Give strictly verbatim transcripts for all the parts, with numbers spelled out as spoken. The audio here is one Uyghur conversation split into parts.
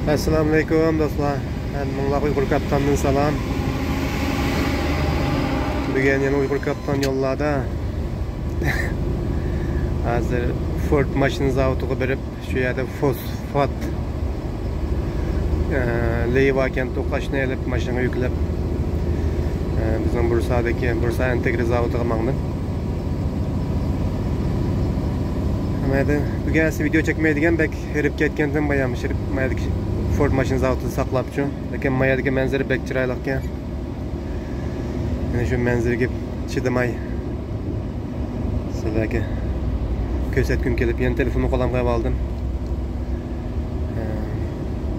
ئەسسالامۇئەلەيكۇم دوستلار، ھەممىڭلارغا ئۇيغۇر كاپىتاندىن سالام. بۈگۈن يەنە ئۇيغۇر كاپىتان يوللاردا. ھازىر فورد ماشىنا زاۋۇتىغا بېرىپ، شۇ يەردە فوسفات، ئە، لېيى باركەن، توقاچنى ئېلىپ، ماشىنىغا يۈكلەپ، ئە، بىزنىڭ بۇرسادىكى، بۇرسا ئەنتىگرى زاۋۇتىغا ماڭدىم. مەيدە، بۈگۈن ئەسلى ۋىدېئو چەكمەيدىكەن، بەك ھېرىپ كەتكەنتىم بايام، ھېرىپ، مايدىكى فورد ماشىنا زاۋۇتىدا ساقلاپچۇ. لېكىن مايدىكى مەنزىرە بەك چىرايلىقكەن. يەنە شۇ مەنزىرىگە چىدىماي سىلەرگە كۆرسەتكۈم كېلىپ، يەنە تېلېفوننى قولۇمغا ئېلىپ ئالدىم. ئە،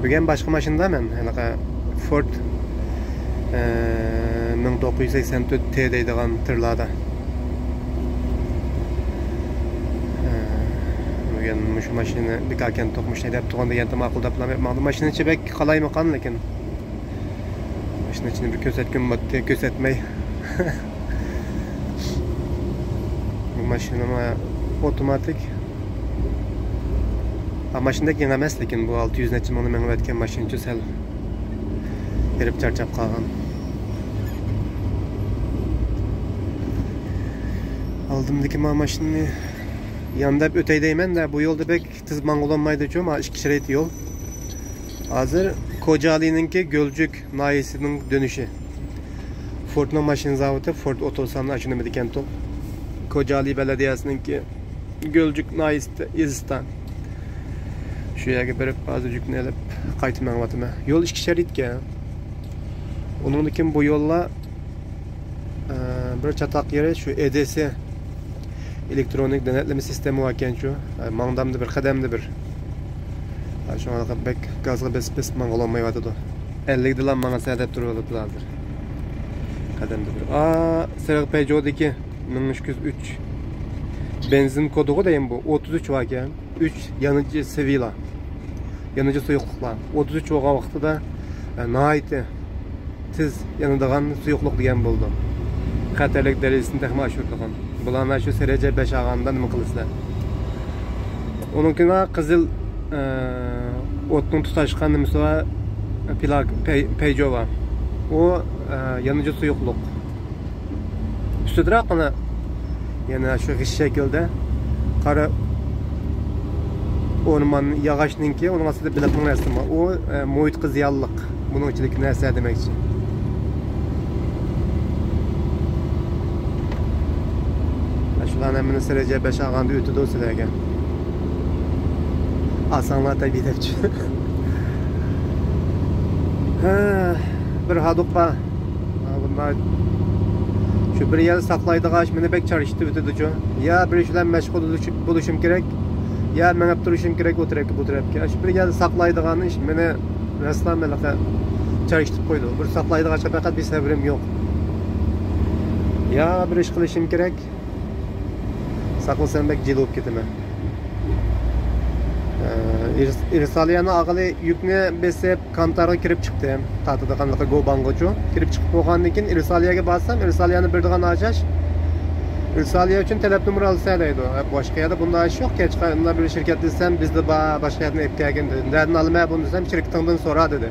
بۈگۈن باشقا ماشىنىدا مەن، ھېلىقى فورد، ئە، مىڭ توققۇز يۈز سەكسەن تۆت تى دەيدىغان تىرلاردا. ئە، بۈگۈن مۇشۇ ماشىنا بىكاركەن توقمۇشنى دەپ تۇرغان دېگەنتە ماقۇل دەپلا ماڭدىم. ماشىنا ئىچى بەك قالايمىقان، لېكىن ماشىنا ئىچىنى بىر كۆرسەتكۈم بارتتى، كۆرسەتمەي. بۇ ماشىنىمۇ ئوتوماتىك. ھا، ماشىنىدەك يېڭى ئەمەس، لېكىن بۇ ئالتە يۈز نەچچە مىڭنى مېڭىۋەتكەن ماشىنىچۇ سەل ھېرىپ چارچاپ قالغان. ئالدىمدىكى ما ماشىنىنى ياندەپ ئۆتەي دەيمەن-دە، بۇ يولدا بەك تېز ماڭغىلى بولمايدۇ-چۇ، ما ئىككى شېرىت يول. ھازىر كوجالىنىڭكى گۆلجۈك ناھىيەسىنىڭ دۆنۈشى. فوردنىڭ ماشىنا زاۋۇتى، فورد ئوتوسان ئاشۇ نېمىدىكەنتۇ. كوجالى بەلەدىيەسىنىڭكى گۆلجۈك ناھىيەسىدە ئېزىستا. شۇ يەرگە بېرىپ، ھازىر يۈكنى ئېلىپ قايتىپ مېڭىۋاتىمەن. يول ئىككى شەرىتكەن. ئۇنىڭدىن كېيىن بۇ يوللار، ئە، بىر چاتاق يېرى شۇ ئېدېسى ئېلېكترونىك دەنەتلىمە سىستېما باركەن شۇ. ئە، ماڭدامدا بىر، قەدەمدە بىر. ئە، شۇڭا بەك گازغا بېسىپ، بېسىپ ماڭغىلى بولمايۋاتىدۇ. ئەللىكتىلا ماڭىسەن دەپ تۇرۇۋاتىدۇ ھازىر. قەدەمدە بىر. ئا، سېرىق پەيجودىكى مىڭ ئۈچ يۈز ئۈچ. بېنزىن كودىغۇ دەيمەن بۇ. ئوتتۇز ئۈچ باركەن. ئۈچ يانىچى سىۋىلا. يانىچى سۇيۇقلۇقلار. ئوتتۇز ئۈچ بولغان ۋاقتىدا، ئە، ناھايىتى تېز يانىدىغان سۇيۇقلۇق دېگەن بولىدۇ. خەتەرلىك دەرىجىسىنى تېخىمۇ ئاشۇرىدىغان. بۇلارنى شۇ سەرەجە بەش ئالغاندا نېمە قىلىسىلەر؟ ئۇنىڭكىنا قىزىل، ئە، ئوتنىڭ تۇتاشقان نېمىسى بار، پلاك، پەي-، پەيجو بار. ئۇ، ئە، يانىچى سۇيۇقلۇق. ئۈستىدىراق ئانا يەنە شۇ غىش شەكىلدە قارا ئورمان ياغاچنىڭكى، ئۇنىڭ ئاستىدا بېلىقنىڭ رەسىمى بار. ئۇ، ئە، مۇھىتقا زىيانلىق. بۇنىڭ ئىچىدىكى نەرسە دېمەكچى. شۇلارنى ھەممىنى سەرەجە بەش ئالغاندا ئۆتىدۇ سىلەرگە. ئالساڭلار تەبىئىي دەپچۇ. ھە، بىر ھادۇق بار. ھا، بۇنداق شۇ بىر يەردە ساقلايدىغان ئىش مېنى بەك چارچىتىۋېتىدۇچۇ. يا بىر ئىش بىلەن مەشغۇل بولۇشۇم كېرەك، يا مېڭىپ تۇرۇشۇم كېرەك ئۇ تەرەپكە، بۇ تەرەپكە. شۇ بىر يەردە ساقلايدىغان ئىش مېنى رەسلا مېلىقى چارچىتىپ قويىدۇ. بىر ساقلايدىغان ئىشقا پەقەت بىر سەۋرىم يوق. يا بىر ئىش قىلىشىم كېرەك، ساقلىسام بەك جىلە بولۇپ كېتىمەن. ئە، ئىرس-، ئىرسالىيەنى ئالغىلى يۈكنى بېسىپ، كانتارغا كىرىپ چىقتىم. تارتىدىغانلىقى گوباڭغىچۇ. كىرىپ چىقىپ بولغاندىن كېيىن، ئىرسالىيەگە بارسام، ئىرسالىيەنى بېرىدىغان ئاچاش، ئىرسالىيە ئۈچۈن تەلەپ نومۇرى ئالىسەن دەيدۇ. ھە، باشقا يەردە بۇنداق ئىش يوق. كەچقە ئۇنداق بىر شىركەت دېسەم، بىزدە بار، باشقا يەردىن ئېلىپ كەلگىن دېدى. نەدىن ئالىمەن بۇنى دېسەم، شىركىتىڭدىن سورا دېدى.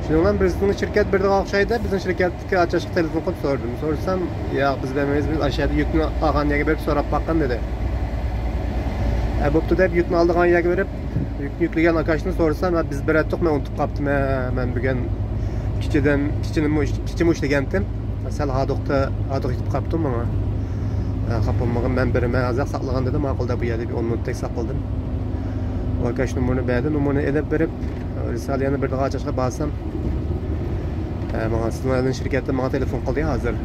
شۇنىڭ بىلەن بىزنىڭ شىركەت بېرىدىغان ئوخشايدۇ، بىزنىڭ شىركەتتىكى ئاچاشقا تېلېفون قىلىپ سورىدىم. سورىسام، ياق، بىز بەرمەيمىز، بىز ئاشۇ يەردە يۈكنى ئالغان يەرگە بېرىپ سوراپ باققىن دېدى. ھە، بوپتۇ دەپ يۈكنى ئالىدىغان يەرگە بېرىپ، يۈكنى يۈكلىگەن ئاكاشنى سورىسام، ھە، بىز بېرەتتۇق، مەن ئۇنتۇپ قاپتىمەن، مەن بۈگۈن كېچىدىن، كېچىنىمۇ ئىش-، كېچىمۇ ئىشلىگەنتىم. سەل ھادۇقتا، ھادۇق يېتىپ قاپتۇ ماڭا. ھە، خاپا بولمىغىن، مەن بېرىمەن، ئازراق ساقلىغىن دېدى، ماقۇل دەپ بۇ يەردە بىر ئون مىنۇتتەك ساقلىدىم. ئۇ ئاكاش نومۇرىنى بەردى، نومۇرنى ئېلىپ بېرىپ، رىسالىيەنى بىر داغا ئاچاشقا بارسام، ئە، ماڭا سىزنىڭ شىركەتتىن ماڭا تېلېفون قىلدى ھازىر.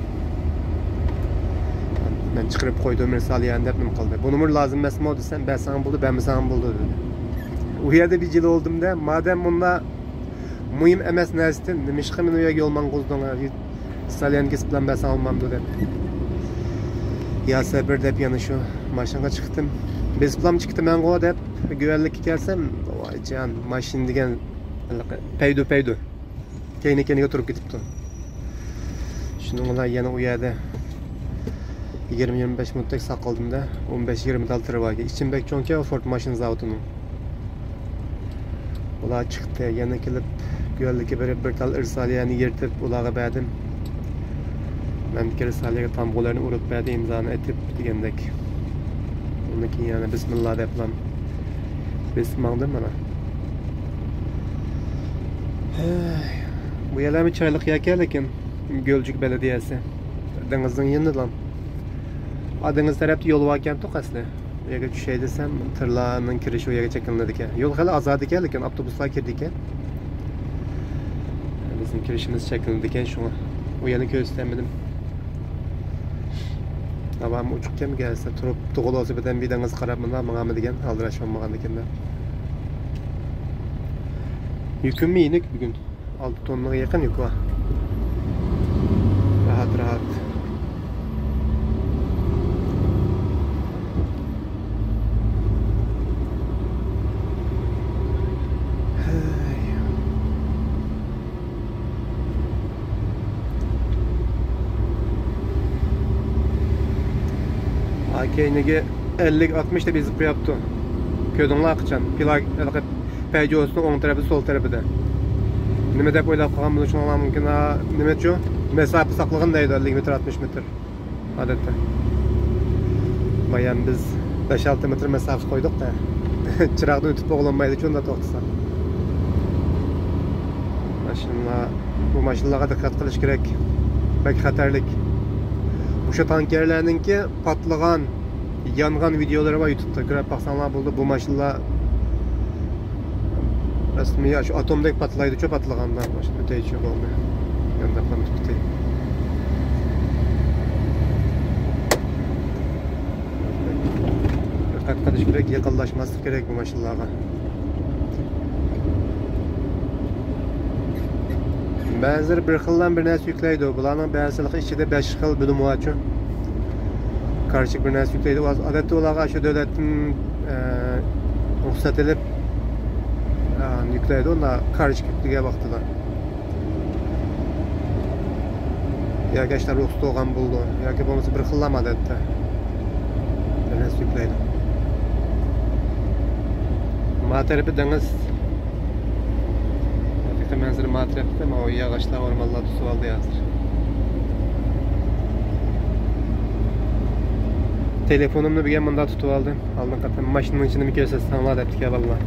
مەن چىقىرىپ قويدۇم رىسالىيەنى دەپ نېمە قىلدى. بۇ نومۇر لازىم ئەمەسمۇ دېسەم، بەرسەڭ بولدى، بەرمىسەڭ بولدى دېدى. ئۇ يەردە بىر جىلە بولدۇم-دە، مادەم مۇندا مۇھىم ئەمەس نەرسىدىن نېمىشقا مېنى ئۇ يەرگە يول ماڭغۇزدۇڭ؟ رىسالىيەنى كېسىپ بىلەن بەرسەڭ بولمامدۇ دەپ. يا سەبىر دەپ يەنە شۇ ماشىنىغا چىقتىم. بېسىپلام چىقتىمەنغۇ دەپ گۈۋەنلىككە كەلسەم، ۋايجان، ماشىنا دېگەن پەيدۇ، پەيدۇ. كەينى-كەينىگە تۇرۇپ كېتىپتۇ. شۇنىڭ بىلەن يەنە ئۇ يەردە يىگىرمە، يىگىرمە بەش مىنۇتتەك ساقلىدىم-دە، ئون بەش، يىگىرمە دال تىرى باركەن. ئىچىم بەك چوڭكەن، فورد ماشىنا زاۋۇتىنىڭ. ئۇلار چىقتى، يەنە كېلىپ گۆھەرلىككە بېرىپ بىر تال ئىرسالىيەنى يىرتىپ ئۇلارغا بەردىم. مەن رىسالىيەگە تامغىلارنى ئۇرۇپ بەردى، ئىمزانى ئېتىپ دېگەندەك. ئۇندىن كېيىن يەنە بىسمىللا دەپلا بېسىپ ماڭدىم مانا. ھەي، بۇ يەرلەرمۇ چىرايلىق يەركەن، لېكىن گۆلجۈك بەلەدىيەسى دېڭىزنىڭ يېنىدىلا. ئا، دېڭىز تەرەپتە يول باركەنتۇق ئەسلى. ئۇ يەرگە چۈشەي دېسەم، تىرلارنىڭ كىرىشى ئۇ يەرگە چەكلىنىدىكەن. يول خېلى ئازادىكەن، لېكىن ئاپتوبۇسلار كىرىدىكەن. بىزنىڭ كىرىشىمىز چەكلىنىدىكەن، شۇڭا ئۇ يەرنى كۆرسىتەلمىدىم. ھاۋامۇ ئوچۇقكەن، گەزىتتە تۇرۇپ، تۇغۇل بولسا بىردەم بىر دېڭىزغا قاراپ مۇنداق ماڭامدىكەن، ئالدىراش بولمىغاندىكەن دەپ. يۈكۈممۇ يېنىك بۈگۈن. ئالتە توننىغا يېقىن يۈكى بار. راھەت، راھەت. ھەي. ھا، كەينىگە ئەللىك، ئاتمىش دەپ يېزىپ قوياپتۇ. كۆردۈڭلار قاچان؟ پىلاك، ھېلىقى پەيجوسنىڭ ئوڭ تەرىپى، سول تەرىپىدە. نېمە دەپ ئويلاپ قالغان بولۇشۇڭلار مۇمكىن؟ ھا، نېمىچۇ؟ مەساپە ساقلىغىن دەيدۇ، ئەللىك مېتىر، ئاتمىش مېتىر. ئادەتتە. بايام بىز بەش-ئالتە مېتىر مەساپە قويدۇق-دە. چىراغدىن ئۆتۈپ بولغىلىمايدۇ، شۇنداق توختىسا. ماشىنىلار، بۇ ماشىنىلارغا دىققەت قىلىش كېرەك. بەك خەتەرلىك. مۇشۇ تانكەرلەرنىڭكى پاتلىغان، يانغان ۋىدېئولىرى بار يۇتۇبتا، كۆرۈپ باقساڭلار بولىدۇ. بۇ ماشىنىلار رەسمىي شۇ ئاتومدەك پاتلايدۇچۇ، پاتلىغاندا ماشىنا ئۆتەيچۇ بولماي. يانداقلام تۇتتى. دىققەت قىلىش كېرەك، يېقىنلاشماسلىق كېرەك بۇ ماشىنىلارغا. بەزىلىرى بىر خىللا بىر نەرسە يۈكلەيدۇ. بۇلارنىڭ بەزىلىرى ئىچىدە بەش خىل بۆلۈم بارچۇ. كارچىك بىر نەرسە يۈكلەيدۇ. ئادەتتە ئۇلارغا شۇ دۆلەتتىن، ئە، رۇخسەت ئېلىپ، ئە، يۈكلەيدۇ. ئۇنداق كارچىك يۈكلىگەن ۋاقتىدا. ياكى ئاشۇنداق رۇخسەت بولغان بولىدۇ. ياكى بولمىسا بىر خىللا ئادەتتە. بىر نەرسە يۈكلەيدۇ. ما تەرىپى دېڭىز. ھەقىقىي مەنزىرە ما تەرەپتە، ماۋۇ ياغاچلار، ئورمانلار توسۇۋالدى ھازىر. تېلېفونۇمنى بۈگۈن مۇنداق تۇتۇۋالدىم. ئالدىن قېتىم ماشىنىنىڭ ئىچىنى كۆرسەتسەڭلار دەپتىكەن بالىلار.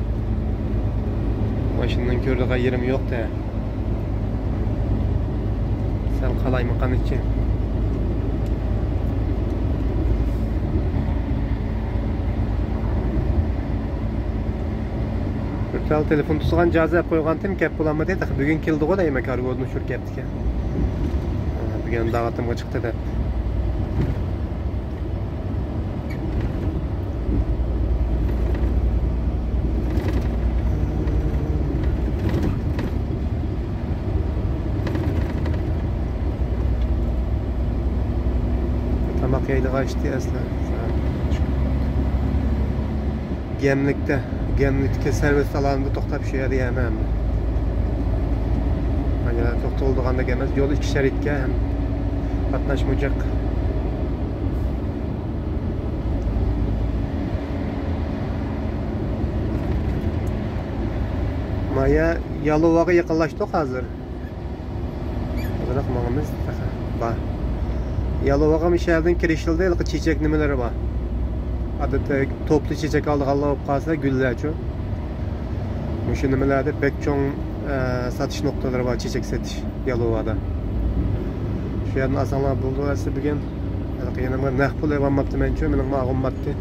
ماشىنىنىڭ كۆرىدىغان يېرىمۇ يوق-دە. سەل قالايمىقان ئىچى. بىر تال تېلېفون تۇتىدىغان جاھاز ئەپ قويغانتىم، كەپ بولالمىدى. تېخى بۈگۈن كېلىدىغۇ دەيمەن، كارگودىن ئۇچۇر كەپتىكەن. بۈگۈن داغىتىمغا چىقتى دەپ. تاماق يەيدىغان ئىشتى ئەسلى. گەملىكتە، گەملىكتىكى سېرۋىس ئالانىدا توختاپ شۇ يەردە يەيمەن. مانا توختىلىدىغاندەك ئەمەس، يول ئىككى شەرىككە ھەم قاتناشمۇ جىق. مايا يالۇۋاغا يېقىنلاشتۇق ھازىر. ئازراق ماڭىمىز تېخى. بار. يالۇۋاغا شەھەردىن كىرىش يولىدا ھېلىقى چېچەك نېمىلىرى بار. ئادەتتە توپلا چېچەك ئالىدىغانلار بولۇپ قالسا، گۈللەرچۇ. مۇشۇ نېمىلەردە بەك چوڭ، ئە، ساتىش نۇقتىلىرى بار، چېچەك سېتىش يالۇۋادا. شۇ يەردىن ئالساڭلار بولىدۇ ئەسلى بۈگۈن. ھېلىقى يەنە بىر نەق پۇل ئېلىۋالماپتىمەنچۇ، مېنىڭمۇ ئاغۇم باتتى.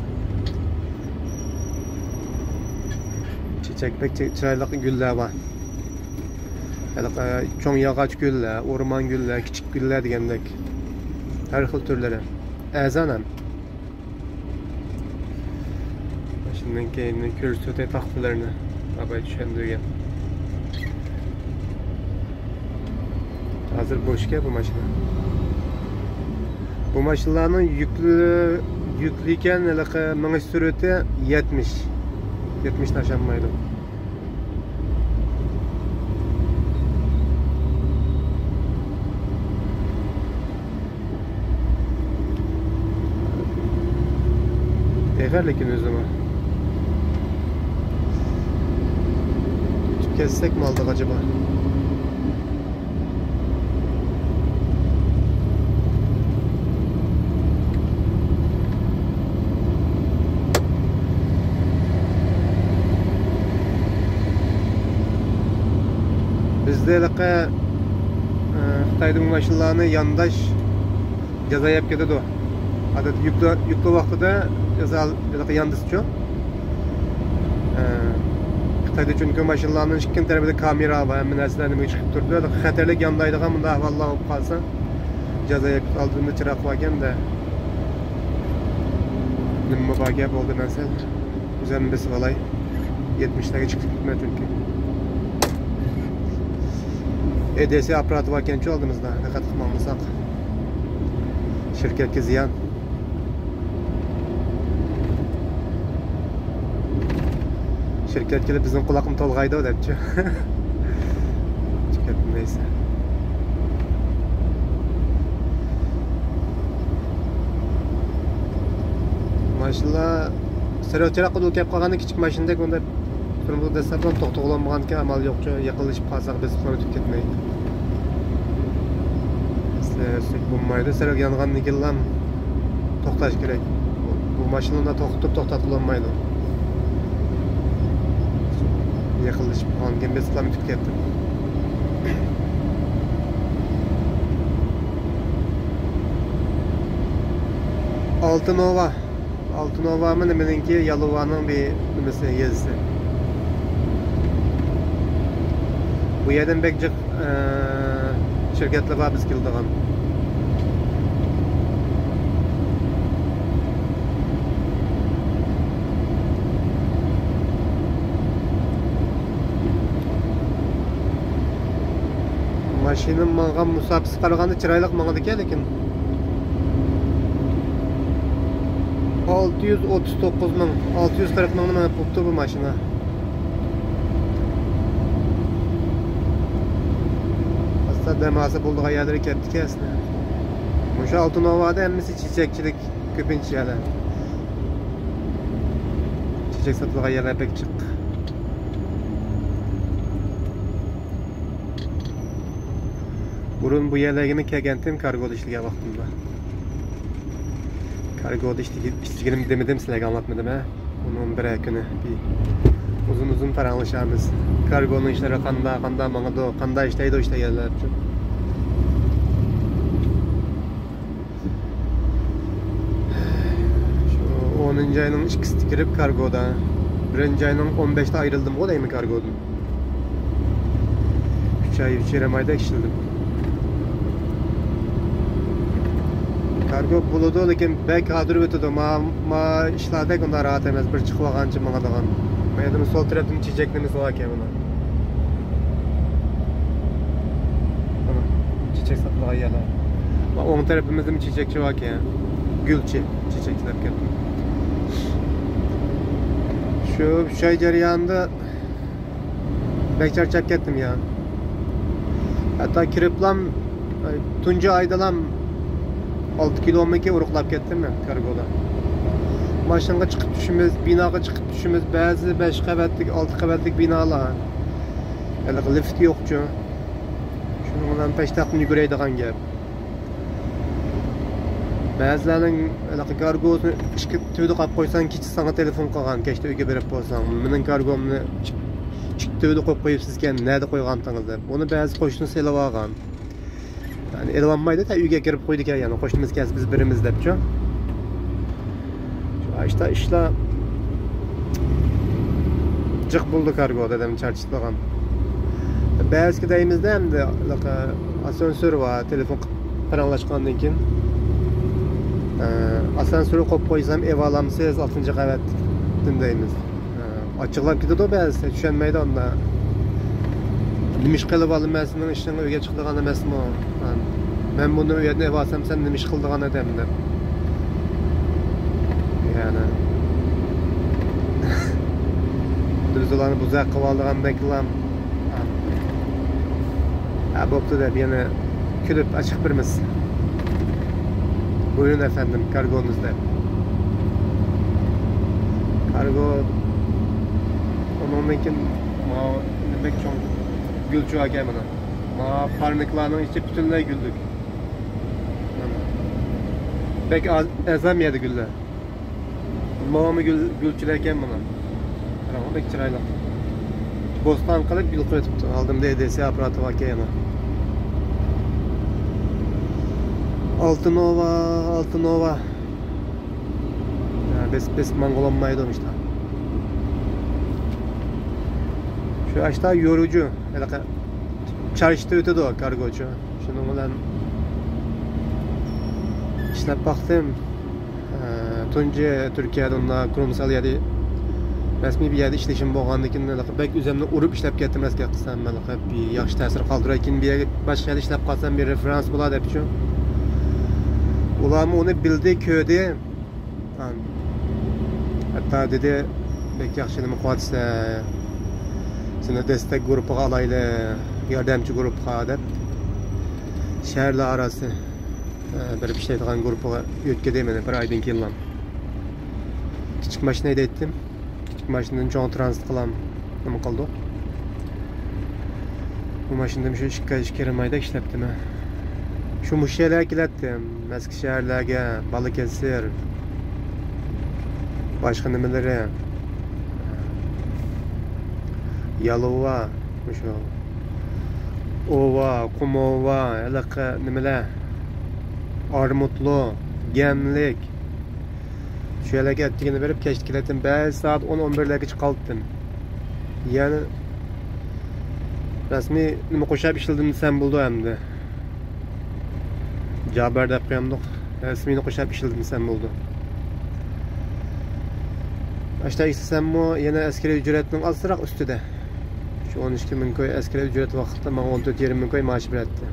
چېچەك بەك چى-، چىرايلىق گۈللەر بار. ھېلىقى چوڭ ياغاچ گۈللەر، ئورمان گۈللەر، كىچىك گۈللەر دېگەندەك. ھەر خىل تۈرلىرى. ئەرزان ھەم. شۇندىن كېيىن كۆرسىتىۋېتەي تاختىلىرىنى. ئاباي چۈشەندۈرگەن. ھازىر بوشكەن بۇ ماشىنا. بۇ ماشىنىلارنىڭ يۈكلى-، يۈكلۈكەن ھېلىقى مېڭىش سۈرئىتى يەتمىش. يەتمىشنى ئاشالمايدۇ. ئېغىر لېكىن ئۆزىمۇ. كەتسەكمۇ ئالدىغا ئاجابا؟ بىزدە ھېلىقى، ئە، خىتايدا بۇ ماشىنىلارنى يانداش جازا يەپ كېتىدۇ. ئادەتتە يۈكلە-، يۈكلە ۋاقتىدا جازا ھېلىقى ياندىسىچۇ. ئە، خىتايدا چۈنكى ماشىنىلارنىڭ ئىككى تەرىپىدە كامېرا بار، ھەممە نەرسىلەر نېمە چىقىپ تۇرىدۇ. خەتەرلىك ياندايدىغان مۇنداق ئەھۋاللار بولۇپ قالسا، جازا يەپ كېتىدۇ. ئالدىمدا چىراغ باركەن-دە. نېمە بار گەپ بولدى، مەن سەل ئۆزۈمنى بېسىپ ئالاي. يەتمىشلەرگە چىقىپ كېتىپمەن چۈنكى. ئېدېسى ئاپپاراتى باركەنچۇ ئالدىمىزدا، دىققەت قىلىپ ماڭمىساق. شىركەتكە زىيان. شىركەت كېلىپ بىزنىڭ قۇلاقنى تولغايدۇ دەپچۇ. شىركەت نېمە دەيسە. ماشىنىلار سېرىق چىراغقا دۇل كەپ قالغاندا كىچىك ماشىنىدەك ئۇنداق تۇرمىدۇ دەسسەپ تۇتۇقلانمىغانكەن، ئەمەل يوقچۇ، يېقىنلىشىپ قالساق بېسىپ قويۇپ كەتمەي. سەل بولمايدۇ، سېرىق يانغاندىن كېيىنلا توختاش كېرەك. بۇ ماشىنىنى توختىتىپ توختاتقىلى بولمايدۇ. يېقىنلىشىپ قالغاندىكىن بېسىپلا ئۆتۈپ كەتتىم. ئالتە نوۋا. ئالتە نوۋامۇ نېمىنىڭكى؟ يالۋانىڭ بىر نېمىسى، يېزىسى. بۇ يەردىن بەك جىق، ئە، شىركەتلەر بار بىز كېلىدىغان. ماشىنا ماڭغان مۇساپىسىگە قارىغاندا چىرايلىق ماڭىدىكەن، لېكىن ئالتە يۈز ئوتتۇز توققۇز مىڭ، ئالتە يۈز قىرىق مىڭنى مېڭىپ بوپتۇ بۇ ماشىنا. ئاستا دەم ئالسا بولىدىغان يەرلىرى كەپتىكەن ئەسلى. مۇشۇ ئالتە نوۋادا ھەممىسى چېچەكچىلىك، كۆپىنچە يەرلەر. چېچەك ساتىدىغان يەرلەر بەك جىق. بۇرۇن بۇ يەرلەرگىمۇ كەلگەنتىم كارگودا ئىشلىگەن ۋاقتىمدا. كارگودا ئىشلىگە-، ئىشلىگىنىمنى دېمىدىم سىلەرگە، ئاڭلاتمىدىم ھە؟ ئۇنىڭ بىرەر كۈنى بىر ئۇزۇن-ئۇزۇن پاراڭلىشارمىز. كارگونىڭ ئىشلىرى قانداق، قانداق ماڭىدۇ، قانداق ئىشلەيدۇ، ئىشلەيدۇ دەپ. شۇ ئونىنچى ئاينىڭ ئىككىسىدە كىرىپ كارگودا، بىرىنچى ئاينىڭ ئون بەشتە ئايرىلدىمغۇ دەيمەن كارگودىن. ئۈچ ئاي، ئۈچ يېرىم ئايدەك ئىشلىدىم. كارگو بولىدۇ، لېكىن بەك ھاردۇرۇپ ئۆتىدۇ. ما، ما ئىشلاردەك ئۇنداق راھەت ئەمەس، بىر چىقىۋالغانچە ماڭىدىغان. مانا سول تەرەپتىن چېچەك نېمىسى باركەن مانا. مانا، چېچەك ساتىدىغان يەرلەر. ما ئوڭ تەرىپىمىزدىمۇ چېچەكچى باركەن. گۈلچى، چېچەكچى دەپ كەتتىم. شۇ ئۈچ ئاي جەريانىدا بەك چارچاپ كەتتىم يا. ھەتتا كىرىپلام، تۇنجى ئايدىلام ئالتە كىلومىكى ئۇرۇقلاپ كەتتىم مەن كارگودا. ماشىنىغا چىقىپ چۈشىمىز، بىناغا چىقىپ چۈشىمىز، بەزى بەش قەۋەتلىك، ئالتە قەۋەتلىك بىنالار. ھېلىقى لىفت يوقچۇ. شۇنىڭ بىلەن پەشتاقتىن يۈگۈرەيدىغان گەپ. بەزىلەرنىڭ ھېلىقى كارگوسىنى ئىككى تۈۋىدە قويۇپ قويساڭ، كېچە ساڭا تېلېفون قىلغان، كەچتە ئۆيگە بېرىپ بولساڭ، مېنىڭ كارگومنى ئىككى تۈۋىدە قويۇپ قويۇپسىزكەن، نەدە قويغانتىڭىز دەپ. ئۇنى بەزى قوشنىسى ئېلىۋالغان. يەنى ئېلىۋالمايدۇ، تە ئۆيگە كىرىپ قويىدىكەن، يەنى قوشنىمىز كەلسە بىز بېرىمىز دەپچۇ. شۇ ئاشتا ئىشلار جىق بولدى كارگو، دادام چارچىتىدىغان. بەزىكى دەيمىزدە ئەمدى ھېلىقى ئاسانسور بار، تېلېفون قىلىپ پاراڭلاشقاندىن كېيىن، ئە، ئاسانسور قويۇپ قويسام ئېۋالامسىز ئالتىنچى قەۋەتتىن دەيمىز. ئاچچىقلاپ كېتىدۇ بەزىسى، چۈشەنمەيدۇ ئاندا. نېمە ئىش قىلىۋالىمەن، سېنىڭ ئىشىڭ ئۆيگە چىقىدىغان ئەمەسمۇ؟ مەن بۇنى ئۆيدىن ئېلىۋالسام، سەن نېمە ئىش قىلىدىغان ئىدىڭ دەپ. يەنى بىز ئۇلارنى بۇزاق قىلىۋالىدىغاندەكلا. ھە، بوپتۇ دەپ يەنە كۈلۈپ ئاچىقىپ بېرىمىز. بۇيرۇڭ ئەپەندىم، كارگونىز دەپ. كارگو، ئۇنىڭدىن كېيىن بەك چوڭ گۈلچى ئىكەن مانا. ما پارنىكلارنىڭ ئىچى پۈتۈنلەي گۈللۈك. مانا. بەك ئاز، ئەزەم يەردە گۈللەر. ماۋۇمۇ گۈل، گۈلچىلەر ئىكەن مانا. قاراڭ، بەك چىرايلىق. بوستان قىلىپ گۈل قىلىۋېتىپتۇ. ئالدىمدا ئېدىسى ئاپپاراتى بار ئىكەن يەنە. ئالتىنوۋا، ئالتىنوۋا. ھە، بېسىپ، بېسىپ ماڭغىلى بولمايدۇ ئىشتا. شۇ ئاشتا يورۇجۇ، ھېلىقى چارچىدا ئۆتىدۇ كارگوچۇ. شۇنىڭ بىلەن ئىشلەپ باقتىم. ھە، تۇنجى تۈركىيەدە ئۇنداق كۇرۇمسال يەردە، رەسمىي بىر يەردە ئىشلىشىم بولغاندىكىن، ھېلىقى بەك ئۆزۈمنى ئۇرۇپ ئىشلەپ كەتتىم، رەسكە قىلسام، ھېلىقى بىر ياخشى تەسىر قالدۇراي. كېيىن بىر يەرگە، باشقا يەردە ئىشلەپ قالسام، بىر رېفېرانس بولا دەپچۇ. ئۇلارمۇ ئۇنى بىلدى، كۆردى. ھەتتا دېدى، بەك ياخشى نېمە قىلىۋاتىسەن، سېنى دەستەك گۇرۇپپىغا ئالايلى، ياردەمچى گۇرۇپپىغا دەپ، شەھەرلەر ئاراسى، ئە، بېرىپ ئىشلەيدىغان گۇرۇپپىغا يۆتكىدى مېنى بىر ئايدىن كېيىنلا. كىچىك ماشىنا ھەيدەيتتىم. كىچىك ماشىنىدىن چوڭ ترانزىتقىلا نېمە قىلدۇق. بۇ ماشىنىدا شۇ ئىككى ئاي، ئىككى يېرىم ئايدەك ئىشلەپتىمەن. شۇ مۇشۇ يەرلەرگە كېلەتتىم. مەسكى شەھەرلەرگە، بالاكەسىر، باشقا نېمىلىرى، يالۋا، مۇشۇ ئوۋا، قۇمۇۋا، ھېلىقى نېمىلەر، ئارمۇتلۇ، گەملىك. شۇ يەرلەرگە ئەتىگىنى بېرىپ، كەچتە كېلەتتىم. بەزى سائەت ئون، ئون بىرلەرگىچە قالاتتىم. يەنى رەسمىي نېمە قوشاپ ئىشلىدىم دېسەم بولىدۇ ئەمدى. جابىر دەپ قويامدۇق. رەسمىينى قوشاپ ئىشلىدىم دېسەم بولىدۇ. ئاشتا ئىشلىسەممۇ يەنە ئەسكىرىي ئۈجرەتنىڭ ئازراق ئۈستىدە. شۇ ئون ئىككى مىڭ كوي ئەسكىرىي ئۈجرەت ۋاقتىدا ماڭا ئون تۆت يېرىم مىڭ كوي مائاش بېرەتتى.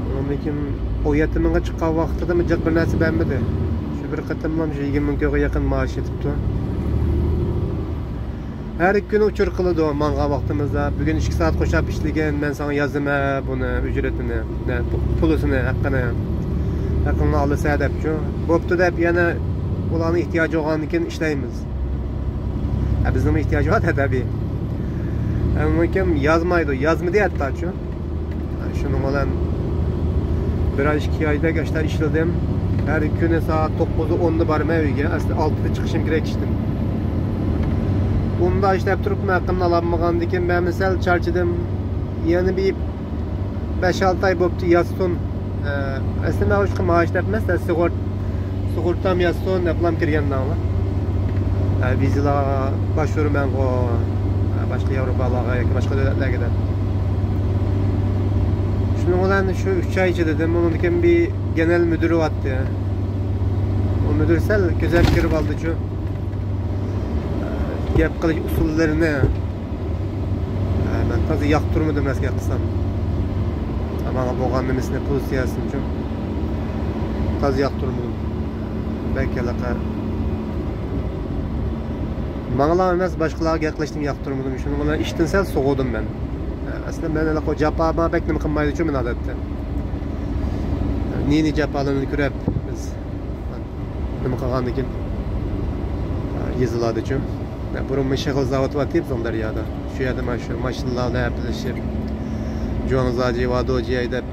ئۇنىڭدىن كېيىن ئون يەتتە مىڭغا چىققان ۋاقتىدا جىق بىر نەرسە بەرمىدى. شۇ بىر قېتىملا شۇ يىگىرمە مىڭ كويغا يېقىن مائاش يېتىپتۇ. ھەر كۈنى ئۇچۇر قىلىدۇ ماڭغان ۋاقتىمىزدا، بۈگۈن ئىككى سائەت قوشاپ ئىشلىگىن، مەن ساڭا يازىمەن بۇنى، ئۈجرىتىنى، نە، پۇ-، پۇلىسىنى، ھەققىنى، ھەققىڭنى ئالىسەن دەپچۇ. بوپتۇ دەپ يەنە ئۇلارنىڭ ئېھتىياجى بولغاندىن كېيىن ئىشلەيمىز. ھە، بىزنىڭمۇ ئېھتىياجى بار-دە، تەبىئىي. ئەمما كىم يازمايدۇ، يازمىدى ھەتتاچۇ. شۇنىڭ بىلەن بىر ئاي، ئىككى ئايدەك ئاشتا ئىشلىدىم. ھەر كۈنى سائەت توققۇزدا، ئوندا بارىمەن ئۆيگە. ئەسلى ئالتىدا چىقىشىم كېرەك ئىشتىن. ئۇندا ئىشلەپ تۇرۇپمۇ ھەققىمنى ئالالمىغاندىكىن مەن سەل چارچىدىم. يەنە بىر بەش-ئالتە ئاي بوپتۇ ياتسۇن. ئە، ئەسلى مەن ئۇشقا مائاش دەپ ئەمەس، سۇغۇرت-، سۇغۇرتام ياتسۇن دەپلام كىرگەن ماڭا. ئە، ۋىزىلارغا باشۋۇرىمەنغۇ، ئە، باشقا ياۋروپالارغا ياكى باشقا دۆلەتلەرگە دەپ. شۇنىڭ بىلەن شۇ ئۈچ ئاي ئىچىدە دېدىم، ئۇنىڭدىن كېيىن بىر گېنېرال مۇدىرى بارتتى. ئۇ مۇدىر سەل كۆزەم كىرىپ ئالدىچۇ. ئە، گەپ قىلىش ئۇسۇللىرىنى ئە، مەن تازا ياقتۇرمىدىم، رەسكە قىلسام. ماڭا بولغان نېمىسىنى، پوزىتسىيەسىنىچۇ تازا ياقتۇرمىدىم. بەك ھېلىقى ماڭىلا ئەمەس، باشقىلارغا گەپ قىلىشنى ياقتۇرمىدىم. شۇنىڭ بىلەن ئىشتىن سەل سوغۇدۇم مەن. ئە، ئەسلى مەن ھېلىقى جاپا بار، بەك نېمە قىلمايدىچۇ مەن ئادەتتە. نى-نى جاپالىرىنى كۆرۈپ بىز نېمە قىلغاندىكىن، ئە، يېزىلاردىچۇ. بۇرۇن شېغىل زاۋۇتى بار ئىدى بىزنىڭ دەريادا. شۇ يەردە مانا شۇ ماشىنىلار بىلەن ھەپىلىشىپ، جۇاڭزاجى، ۋادوجى ھەيدەپ،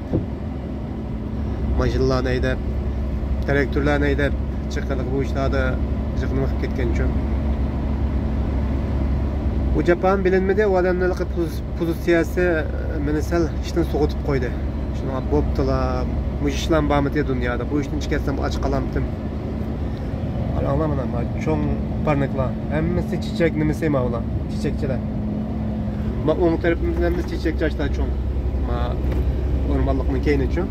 ماشىنىلارنى ھەيدەپ، تراكتورلارنى ھەيدەپ، چىققانلىق بۇ ئىشلاردا جىق نېمە قىلىپ كەتكەنچۇ. بۇ جاپام بىلىنمىدى، ئۇ ئادەمنىڭ پوز-، پوزىتسىيەسى مېنى سەل ئىشتىن سوغۇتۇپ قويدى. شۇنىڭغا بوپتۇلا، مۇشۇ ئىشلارمۇ بارمىدى دۇنيادا، بۇ ئىشتىن چىقىپ كەتسەم ئاچ قالامتىم. قاراڭلار مانا، ما چوڭ پارنىكلار. ھەممىسى چېچەك نېمىسى ماۋۇلار. چېچەكچىلەر. ما ئوڭ تەرىپىمىزدە ھەممىسى چېچەك چاچلار چوڭ. ما ئورمانلىقنىڭ كەينىچۇ.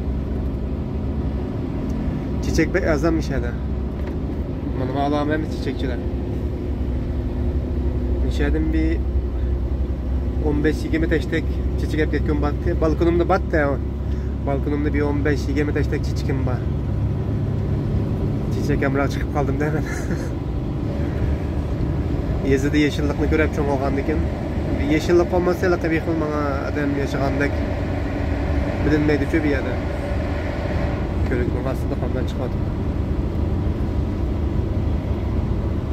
چېچەك بەك ئەزەم مۇشەدە. مانا ماۋۇلار ھەممىسى چېچەكچىلەر. مۇشەدىن بىر ئون بەش يىگىرمە تەشتەك چېچەك ئەپ كەتكۈم بارتتى. بالكونۇمدا بارتتى. بالكونۇمدا بىر ئون بەش يىگىرمە تەشتەك چېچىكىم بار. چېچەك ھەمراھ چىقىپ قالدىم دە مەن. يېزىدا يېشىللىقنى كۆرۈپ چوڭ بولغاندىكىن، يېشىللىق بولمىسا، ھېلىقى بىر خىل ماڭا ئادەم ياشىغاندەك بىلىنمەيدىچۇ بۇ يەردە. كۆۋرۈكنىڭ ئاستىدا قانداق چىقىۋاتىدۇ.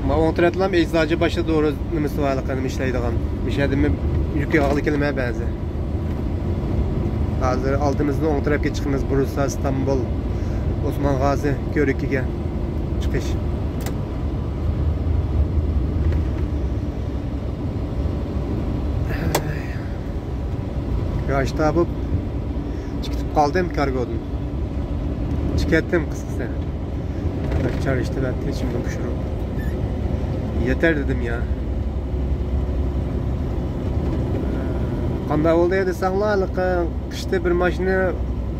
ما ئوڭ تەرەپلەم ئېيتىزاجى باشتا دورا نېمىسى بار، ھېلىقى نېمە ئىشلەيدىغان. مۇشۇ يەردىمۇ يۈك ياغلىق كېلىمە بەزى. ھازىر ئالدىمىزدىن ئوڭ تەرەپكە چىقىمىز، بۇرسا، ئىستانبۇل، ئوسمان غازى كۆۋرۈكىگە چىقىش. ياشتا بولۇپ چىقىپ قالدىم كارگودىن. چىقىپ كەتتىم قىسقىسى. بەك چارچىدىم، ھېچىمنى پۇشۇرۇپ. يېتەر دېدىم يا. قانداق بولدى دېسەڭلار، ھېلىقى قىشتا بىر ماشىنا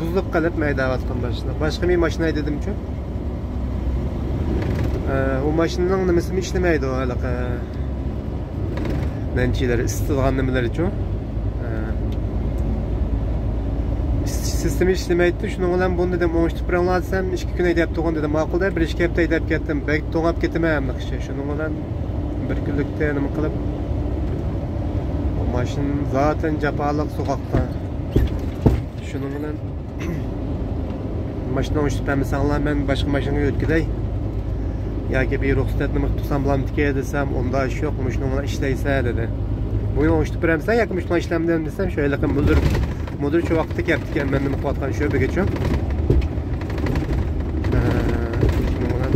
بۇزۇلۇپ قېلىپ مەيداۋاتقان ماشىنا. باشقا بىر ماشىنا ھەيدىدىمچۇ. ئە، ئۇ ماشىنىنىڭ نېمىسىمۇ ئىشلىمەيدۇ، ھېلىقى نەنچىلەر ئىسسىتىدىغان نېمىلىرىچۇ. ئىسسىتىش سىستېما ئىشلىمەيتتى. شۇنىڭ بىلەن بۇنى دېدىم، ئوڭشىتىپ بېرىڭلار دېسەم، ئىككى كۈن ھەيدەپ تۇرغىن دېدى. ماقۇل دەپ، بىر ئىككى ھەپتە ھەيدەپ كەتتىم. بەك توڭاپ كېتىمەن ھەممە كىشى. شۇنىڭ بىلەن بىر كۈنلۈكتە نېمە قىلىپ، ماشىنا زاتەن جاپالىق سوغۇقتا. شۇنىڭ بىلەن ماشىنا ئوڭشىتىپ بەرمىسەڭلار، مەن باشقا ماشىنىغا ئۆتكۈزەي. ياكى بىر رۇخسەت نېمە قىلىپ تۇرسام بولامدىكى دېسەم، ئۇنداق ئىش يوق، مۇشۇنىڭ بىلەن ئىشلەيسەن دېدى. بۇنى ئوڭشىتىپ بېرەمسەن ياكى مۇشۇنى ئىشلەمدىن دېسەم، شۇ ھېلىقى مۇدىر، مۇدىر شۇ ۋاقىتتا كەپتىكەن، مەن نېمە قىلىۋاتقان شۆبىگىچۇ. ئە، شۇنىڭ بىلەن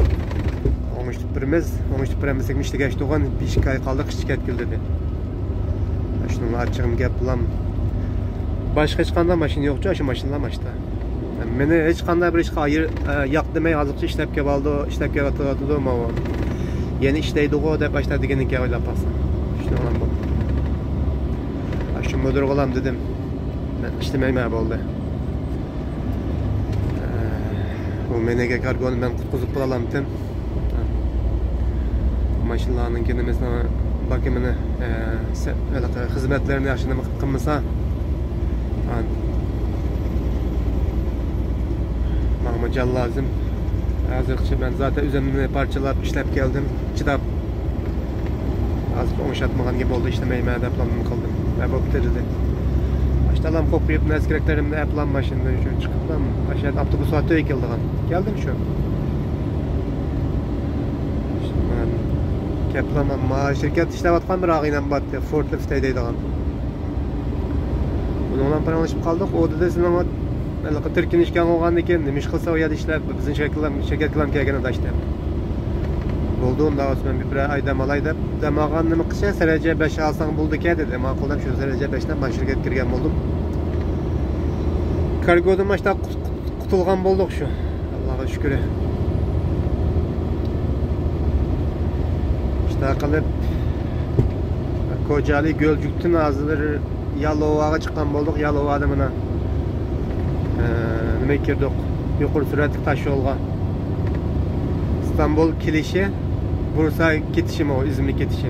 ئوڭشىتىپ بېرىمىز، ئوڭشىتىپ بېرەمسەك ئىشلىگەچ تۇرغان، بىر ئىككى ئاي قالدى، قىشقا كەتكىلى دېدى. شۇنىڭ ئاچچىقىم گەپ بولام. باشقا ھېچقانداق ماشىنا يوقچۇ، ئاشۇ ماشىنىلار ماشتا. مېنى ھېچقانداق بىر ئىشقا ئاير-، ئە، ياق دېمەي، ھازىرغىچە ئىشلەپ كېلىۋالىدۇ، ئىشلەپ كېلىۋاتىدۇ ماۋۇ. يەنە ئىشلەيدىغۇ دەپ ئاشتا دېگىنىكەن ئويلاپ قالسام. شۇنىڭ بىلەن بۇ. ئاشۇ مۇدىرغىلام دېدىم. مەن ئىشلىمەيمەن بولدى. ئە، بۇ مېنىڭكى كارگونى مەن قۇتقۇزۇپ قىلالامتىم. ماشىنىلارنىڭكى نېمىسىنى، باكىمىنى، ئە، سە-، ھېلىقى خىزمەتلىرىنى ياخشى نېمە قىلمىسا، ماڭىمۇ جان لازىم. ھازىرغىچە مەن زاتەن ئۆزۈمنى پارچىلاپ ئىشلەپ كەلدىم، چىداپ. ھازىر ئوڭشاتمىغان گەپ بولدى، ئىشلىمەيمەن دەپ نېمە قىلدىم. ۋە بوپتۇ دېدى. ئاشتالام قوپۇپ نەرسە كېرەكلىرىمنى ئەپلام ماشىنىدىن شۇ چىقىپلام، ئاشۇ يەردە ئاپتوبۇس ۋاقتى كېلىدىغان. كەلدىم شۇ. مەن كەپلام، ما شىركەتتە ئىشلەۋاتقان بىر ئاغىنەم بارتتى، فورتلىفت ھەيدەيدىغان. ئۇنىڭ بىلەن پاراڭلىشىپ قالدۇق. ئۇ دېدى، سېنىڭ ھېلىقى تىركىنىشكەن بولغاندىكىن نېمە ئىش قىلسا ئۇ يەردە ئىشلەپ، بىزنىڭ شىركەتكە، شىركەتكىلام كەلگىن ئاداش دەپ. بولدى، ئۇنداق بولسا مەن بىر ئاي دەم ئالاي دەپ، دەم ئالغان نېمە قىلسا، سەرەجە بەش ئالساڭ بولىدىكەن دېدى. ماقۇل دەپ شۇ سەرەجە بەشتە مانا شىركەتكە كىرگەن بولدۇم. كارگودىن ماشتا قۇت-، قۇت-، قۇتۇلغان بولدۇق شۇ. ئاللاغا شۈكرى. شۇنداق قىلىپ، كوجالى گۆلجۈكتىن ھازىر يالوۋاغا چىققان بولدۇق. يالوۋادا مانا، ئە، نېمىگە كىردۇق؟ يۇقىرى سۈرئەتلىك تاش يولغا. ئىستانبۇل كېلىشى، بۇرسا كېتىشى، ماۋۇ ئىزمىر كېتىشى.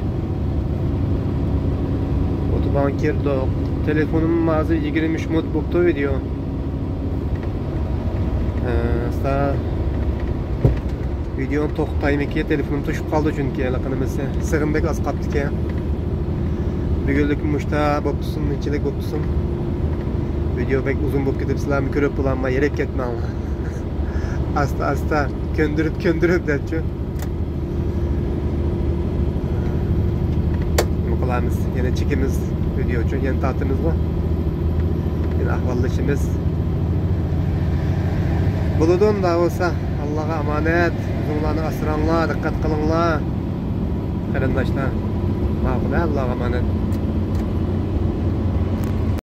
ئوتوبانغا كىردۇق. تېلېفونۇم ھازىر يىگىرمە ئۈچ مىنۇت بوپتۇ ۋىدېئو. ئە، سا-، ۋىدېئونى توختايمىكى، تېلېفونۇم توشۇپ قالدى، چۈنكى ھېلىقى نېمىسى، سىغىم بەك ئاز قاپتىكەن. بۈگۈنلۈك مۇشتا بوپتۇسۇن، نېچىلىك بوپتۇسۇن. ۋىدېئو بەك ئۇزۇن بولۇپ كېتىپ، سىلەرمۇ كۆرۈپ بولالماي، ھېرىپ كەتمەڭلار. ئاستا، ئاستا، كۆندۈرۈپ، كۆندۈرۈپ دەپچۇ. نېمە قىلارمىز؟ يەنە چېكىمىز ۋىدېو ئۈچۈن، يەنە تارتىمىزغۇ. يەنە ئەھۋاللىشىمىز. بولىدۇ ئۇنداق بولسا. ئاللاغا ئامانەت. ئۆزۈڭلارنى ئاسراڭلار، دىققەت قىلىڭلار. قېرىنداشلار. ماقۇل، ئاللاغا ئامانەت.